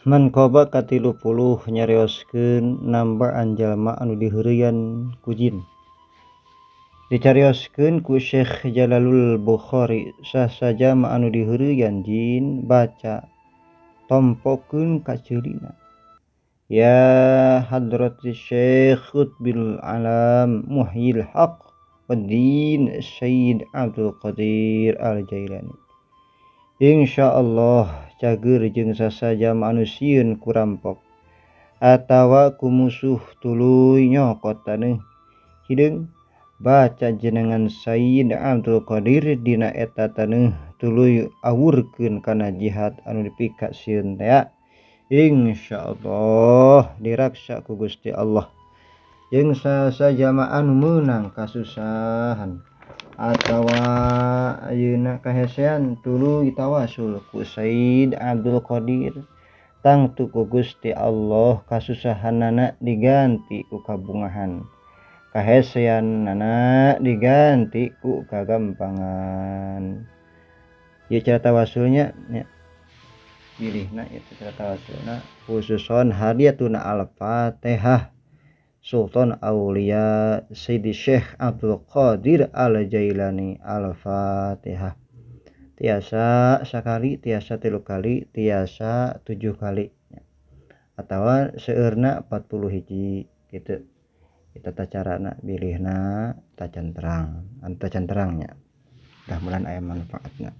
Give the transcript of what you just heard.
Manqabah ka-30 nyarioskeun nambaan jalma anu diheureuyaan ku jin. Dicarioskeun ku Syekh Jalalul Bukhari sasa jalma anu diheureuyaan jin baca tompokeun ka ceulina. Ya hadrati Syekh Qutbil Alam Muhyil Haq Waddin Sayyid Abdul Qadir Al-Jailani. Insyaallah cager jeung sasaja anu sieun ku rampok atawa ku musuh tuluy nyokot taneuh hideung baca jenengan Sayyid Abdul Qadir dina eta taneuh tuluy awurkeun kana jihad anu dipika sieun tea. Insyaallah diraksa ku Gusti Allah jeung sasaja anu meunang kasusahan atawa ayeuna kahesean tuluy tawasul ku Sayyid Abdul Qadir tangtu ku Gusti Allah kasusahanana diganti ku kabungahan kaheseanana diganti ku kagampangan. Ieu cara tawasulnya nya pilihna ieu cara tawasulna khususon hadiatuna Al-Fatihah Sultan Aulia Sayyidi Syekh Abdul Qadir Al-Jailani. Al-Fatihah tiasa sakali, tiasa 3 kali, tiasa 7 kali atawa seueurna 40 hiji gitu. Eta tata carana bilihna tacan terang, anu tacan terangnya. Mudah-mudahan aya manfaatna.